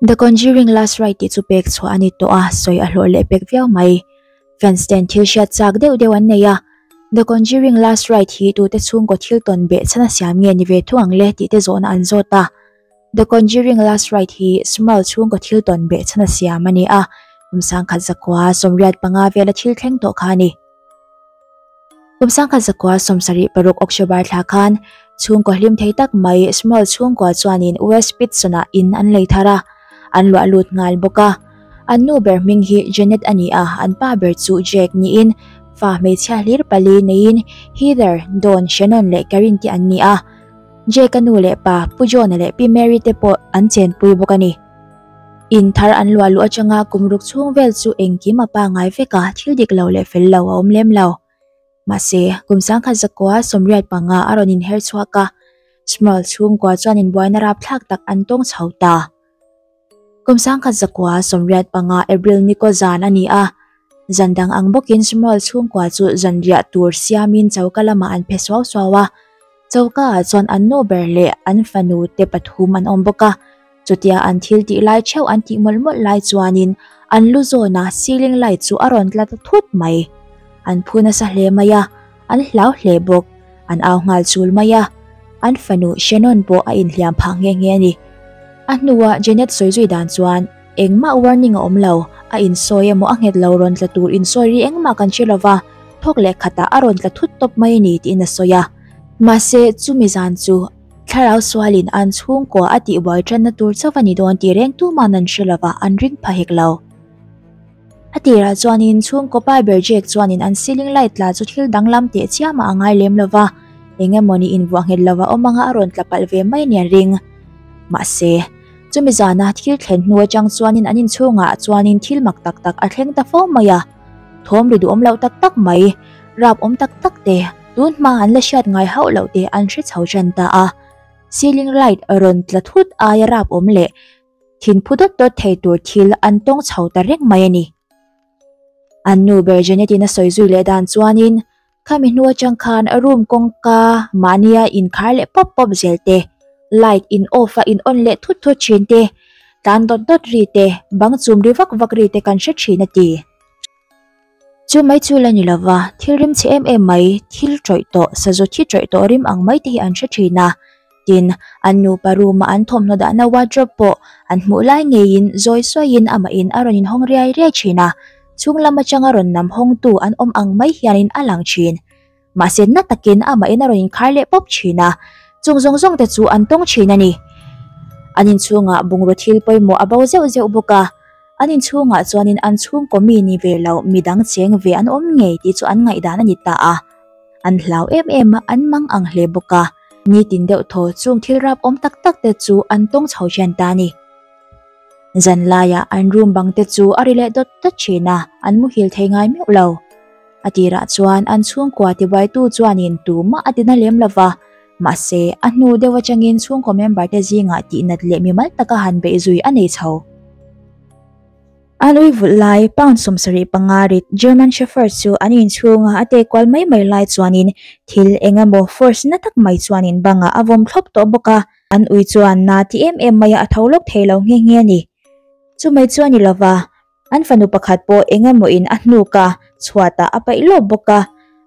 The Conjuring Last Rite tih chu pek chhuah a ni tawh a, sawi a hlawh leh pek viau mai. Fans ten thil hriat chak deuh deuh an nei a, The Conjuring Last Rite hi tute chhungkaw thil tawn beh chhan a siam nge ni ve thu ang le tih te zawhna an zawt a. The Conjuring Last Rite hi Smurl chhungkaw thil tawn beh chhan a siam a ni a, kum sangkhat zakua 85 vela thil thleng tawh kha a ni. Kum 1976 October thla khan chhungkaw hlim thei tak mai Smurl chhungkua chuanin West Pittston-ah in an lei thar a, an luah lut nghal bawk a. An nu ber hming hi Janet a ni a, an pa ber chu Jack niin fa hmeichhia hlir pali neiin Heather, Dawn, Shannon leh Karin te an ni a. Jack-a nu leh pa Pu John-a leh Pi Mary te pawh an chenpui bawk a ni. In thar an luah luh atanga kum ruk chhung vel chu engkim a pangngai vek a, thil dik lo leh fel lo a awm lem lo. Mahse, kum 1985 a rawn inher chhuak a, Smurl chhungkua chuan inbuaina rapthlak tak an tawng chho ta. Kum 1985 April ni kaw zan a ni a, zan dang ang bawkin Smurl chhungkua chu zanriah tur siamin choka lamah an phe suau suau a, choka ah chuan an nu ber leh an fanu te pathum an awm bawk a. Chutia an thil tih lai theuh an tih mawlh mawlh lai chuanin an lu zawna ceiling light chu a rawn tla ta thut mai. An phu nasa hle mai a, an hlau hle bawk. An au nghal chul mai a, an fanu Shannon pawh a inhliam phah nghe nghe a ni. A hnuah Janet sawi zui dan chuan engmah warning a awm lo, a insawi emaw a nghet lo rawn tla tur insawi ri engmah kan hre lova, thawk leh khatah a rawn tla thut tawp mai a ni tiin a sawi a. Mahse chumi zan chu Thlarau sualin an chhungkua a tihbuai tanna tur chauh a ni dawn tih reng tuman an hre lova, an ring pha hek lo. A tirah chuanin chhungkaw pa ber Jake chuanin an ceiling light tla chu thil danglam teh chiamah a ngai lem lova, eng emawni invuah nghet lova awm anga a rawn tla palh ve mai nia ring. Mahse, chumi zana thil thlen hnu atang chuanin an inchhungah chuanin thil mak tak tak a thleng ta fo mai a, thawm ri duhawm loh tak tak mai, rap awm tak tak te, Tun hma an la hriat ngai hauh loh te an hre chho tan ta a, ceiling light rawn tla thut aia rap awm leh thin phu dawt dawt thei tur thil an tawng chho ta reng mai a ni. An nu ber Janet-in a sawi zui leh dan chuanin khami hnu atang khan room kawngka mahnia inkhar leh pawp pawp zel te, light in off a in on leh thut thut thin te, tlan dawt dawt ri te, bang chum ri vak vak ri te kan hre thin a ti. Chu mai chu la ni lova, thil rim chhe em em mai, thil tawih tawh, sazu thi tawih tawh rim ang mai te hi an hre thin a. Tin, an nupa room-a an thawmhnaw dahna wardrobe pawh an hmuh lai ngeiin zawi sawiin amahin a rawn inhawng riai riai thin a, chhung lam atanga rawn nam hawngtu an awm ang mai hianin a lang thin. Mahse na takin amahin a rawn inkhar leh pawp thin a, chung zawng zawng te chu an tawng thin a ni. An inchhungah bungraw thil pawimawh a bo zeuh zeuh bawk a, an inchhungah chuanin an chhungkaw mi ni ve lo midang cheng ve an awm ngei tih chu an ngaihdan a ni ta a. An hlau em em a, an mang ang hle bawk a. Nitin deuh thaw chung thil rap awm tak tak te chu an tawng chho hian ta a ni. Zan laiah an room bang te chu a ri leh dawt dawt thin a, an muhil thei ngai meuh lo. A tirah chuan an chhungkua tibuaitu chuanin tumah a tina lem lo va, mahse a hnu deuh atangin chhungkaw member te zingah tihnat leh mimal taka han beih zui a nei chho. An ui vulh lai pound 75 rit German Shepherd chu an inchhunga a teh kual mai mai lai chuanin thil eng emaw force na tak mai chuanin bangah a vawm thlawp tawh bawk a, an ui chuan na ti em em maia a tho lawk thei lo nghe nghe a ni. Chumai chu a ni lova, An fanu pakhat pawh eng emaw in a hnuk a, chhuatah a paih lawp bawk a.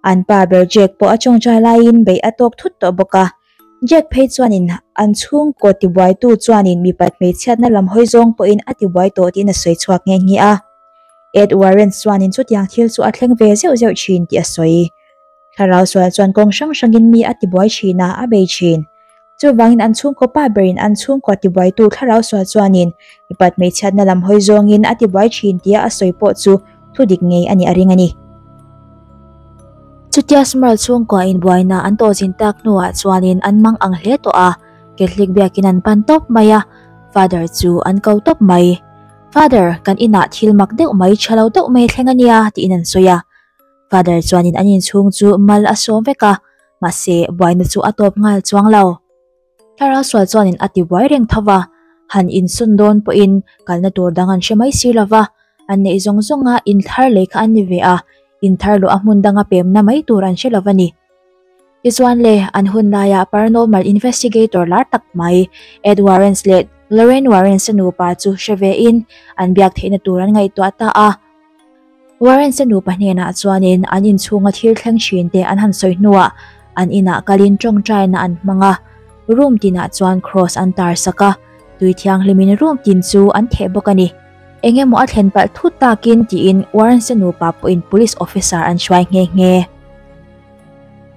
An pa ber Jack pawh a tawngtai laiin beih a tawk thut tawh bawk a. Jack phei chuanin an chhungkaw tibuaitu chuanin mipat hmeichhiatna lam hawi zawng pawhin a tibuai tawh tiin a sawi chhuak nghe nghe a. Ed Warren chuanin chutiang thil chu a thleng ve zeuh zeuh thin tih a sawi. Thlarau sual chuan kawng hrang hrangin mi a tibuai thin a, a bei thin. Chuvangin an chhungkaw pa berin an chhungkaw tibuaitu thlarau sual chuanin mipat hmeichhiatna lam hawi zawngin a tibuai thin tia a sawi pawh chu thu dik ngei a nih a ring a ni. Chutia Smurl chhungkua inbuaina an tawhzin tak hnuah chuanin an mang ang hle tawh a, Catholic biakin an pan tawp mai a, Father chu an ko tawp mai. Father, kan inah thil mak deuh mai tha lo deuh mai a thleng a nia, tiin an sawi a. Father chuanin an inchhung chu mal a sawm vek a, mahse buaina chu a tawp nghal chuang lo. Thlarau sual chuanin a ti buai reng tho va, han insawn dawn pawhin kalna tur dang an hre mai si lo va, an neih zawng zawnga inthar lei kha an ni ve a, inthar luh a hmun danga pemna mai tur an hre lo va ni. Tichuan le, an hun laia paranormal investigator lar tak mai Ed Warrens leh. Lorraine Warrens-a nupa chu hre vein an biak theihna tur an ngaihtuah ta a. Warrens-a nupa hnenah chuanin an inchhunga thil thleng thin te an han sawi hnuah an inah kalin tawngtaina an hmang a, room tinah chuan cross an tar sak a, tui thianghlimin room tin chu an theh bawk a ni. Eng emaw a thlen palh thut takin tiin Warrens-a nupa pawhin police officer an hruai nghe nghe.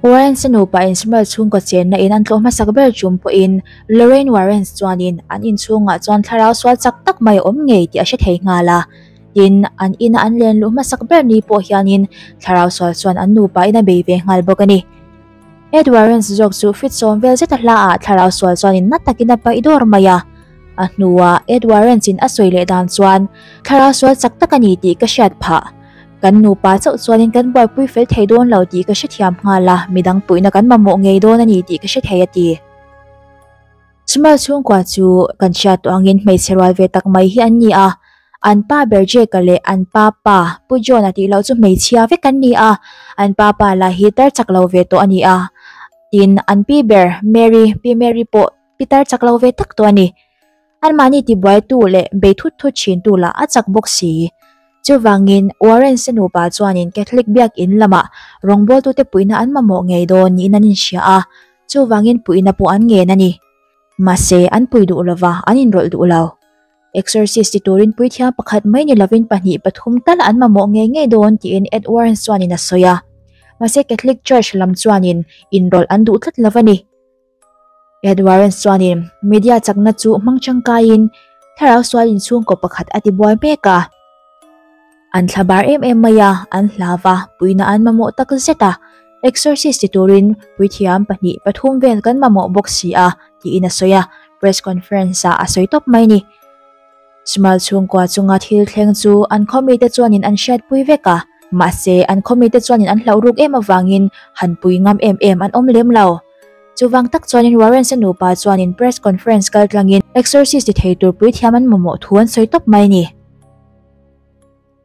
Warrens-a nupa in Smurl chhungkaw chenna in an tlawh hmasak ber tum pawhin Lorraine Warrens chuanin an inchhungah chuan thlarau sual chak tak mai a awm ngei tih a hre thei nghal a. Tin, an ina an len luh hmasak ber ni pawh hianin thlarau sual chuan an nupa in a bei ve nghal bawk a ni. Ed Warrens zawk chu fit sawm vel zeta hlaah thlarau sual chuanin na takin a paih dawr mai a. A hnuah Ed Warrens in a sawi leh dan chuan thlarau sual chak tak a ni tih ka hriat phah. Kan nupa chauh chuanin kan buaipui fel thei dawn lo tih ka hrethiam nghal a, midang puihna kan mamawh ngei dawn a ni tih ka hre thei a ti. Smurl chhungkua chu kan hriat tawh angin hmeichhe rual ve tak mai hi an ni a, an pa ber Jake-a leh an pa pa Pu John-a tih loh chu hmeichhia vek an ni a, an pa pa lah hi tar chak lo ve tawh a ni a. Tin, an pi ber Mary, Pi Mary pawh pi tar chak lo ve tak tawh a ni. Anmahni tibuaitu leh bei thut thut thintu lah a chak bawk si. Chuvangin, Warren-se nupa chuanin Catholic biakinn lamah rawngbawltute puihna an mamawh ngei dawn niin an inhria a, chuvangin puihna pawh an ngen a ni. Mahse, an pui duh lova, an inrawlh duh lo. Exorcist ti turin puithiam pakhat mai ni lovin pahnih pathum tal an mamawh ngei ngei dawn tiin Ed Warren chuanin a sawi a. Mahse, Catholic Church lam chuanin inrawlh an duh tlat lo a ni. Ed Warren chuanin media chakna chu hmang tangkaiin thlarau sual inchhungkaw pakhat a ti buai mek a. An thla bar em em mai a, an hlau va, puihna an mamawh tak zet a. Exorcist ti turin puithiam pahnih pathum vel kan mamawh bawk si a, tiin a sawi a, press conference ah a sawi tawp mai ni. Smurl chhungkua chunga thil thleng chu an khawmite chuanin an hriatpui vek a, mahse an khawmite chuanin an hlauh ruk em avangin han pui ngam em em an awm lem lo. Chuvang tak chuanin Warrens-a nupa chuanin press conference kal tlangin exorcist ti thei tur puithiam an mamawh thu an sawi tawp mai a ni.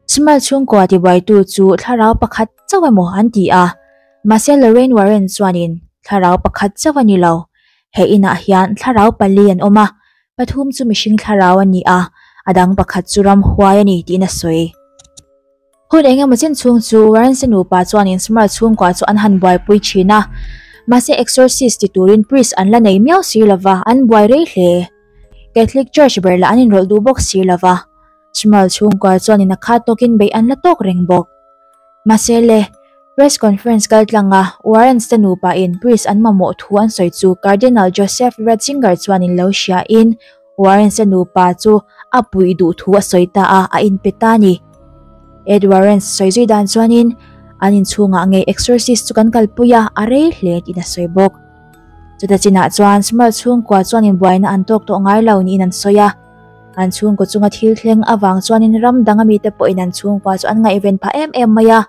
Smurl chhungkua tibuaitu chu thlarau pakhat chauh emaw an ti a, mahse Lorraine Warren chuanin thlarau pakhat chauh a ni lo. He inah hian thlarau pali an awm a, pathum chu mihring thlarau a ni a, a dang pakhat chu ramhuai a ni tiin a sawi. Hun eng emaw chin chhung chu Warren-se nupa chuanin Smurl chhungkua chu an han buaipui thin a, mahse exorcist ti turin priest an la nei miau si lova, an buai rei hle. Catholic Church ber lah an inrawlh duh bawk si lova, Smurl chhungkua chuanin a khat tawkin beih an la tawk reng bawk. Mahse le, press conference kal tlanga Warrens te nupa in priest an mamawh thu an sawi chu Cardinal Joseph Ratzinger chuanin lo hriain Warrens-a nupa chu a puih duh thu a sawi ta a, a inpe ta a ni. Ed Warrens sawi zui dan chuanin an inchhungah ngei exorcist chu kan kalpui a, a rei hle tiin a sawi bawk. Chuta chinah chuan Smurl chhungkua chuanin buaina an tawk tawh ngai lo niin an sawi a. An chhungkaw chunga thil thleng avang chuanin ram danga mite pawhin an chhungkua chu an ngaihven phah em em mai a.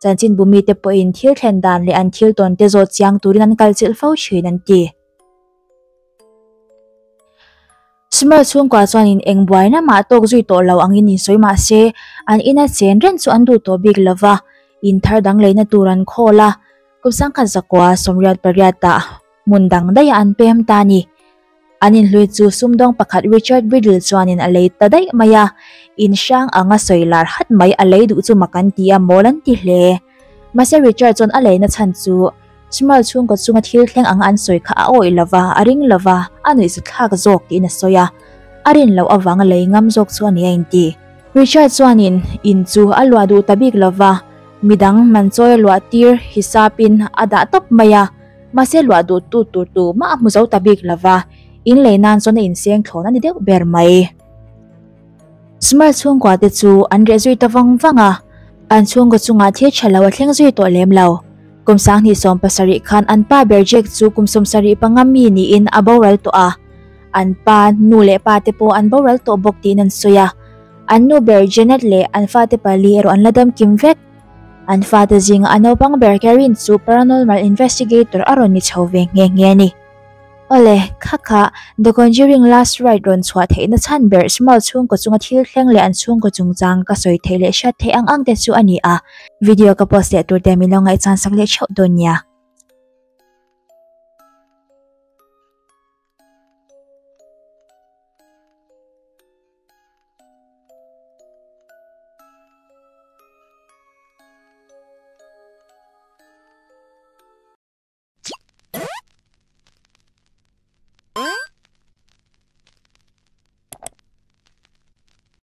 Chanchinbu mite pawhin thil thlen dan leh an thil tawn te zawt chiang turin an kalchilh fo thin an ti. Smurl chhungkua chuanin eng buaina mah tawk zui tawh lo angin insawi mah se, an ina chen reng chu an duh tawh bik lo va, in thar dang leina tur an khawl a, kum sangkhat zakua sawmriat pariatah hmun dang daih an pem ta a ni. An inhlui chu sumdawng pakhat Richard Bridle chuanin a lei ta daih mai a, in hrang anga sawi lar hat mai a lei duh chu mak an ti a, mawl an ti hle. Mahse Richard chuan a leina chhan chu Smurl chhungkaw chunga thil thleng anga an sawi kha a awih lo va, a ring lo va, a nuihzathlak zawk tiin a sawi a, a rin loh avanga lei ngam zawk chu a ni a inti. Richard chuanin in chu a luah duh ta bik lo va, midang man chawi a luah tir hisapin a dah tawp mai a, mahse luah duh tu tur tu mah a hmu zo ta bik lo va, in lei nan chuan a inseng thlawn a ni deuh ber mai. Smurl chhungkua te chu an reh zui ta vang vang a, an chhungkaw chungah thil tha lo a thleng zui tawh lem lo. Kum sanghnih 70 khan an pa ber Jack chu kum 75 mi niin a boral tawh a, an pa nu leh pa te pawh an boral tawh bawk tiin an sawi a. An nu ber Janet leh an fate pali erawh an la dam kim vek. An fate zinga a naupang ber Karine chu paranormal investigator a rawn ni chho ve nghe nghe a ni. Awle, kha kha, The Conjuring Last Rite rawn chhuah theihna chhan ber Smurl chhungkaw chunga thil thleng leh an chhungkaw chungchang ka sawi theih leh hriat theih ang ang te chu a ni a. Video ka post leh tur te min lo ngaihchan sak leh theuh dawn nia.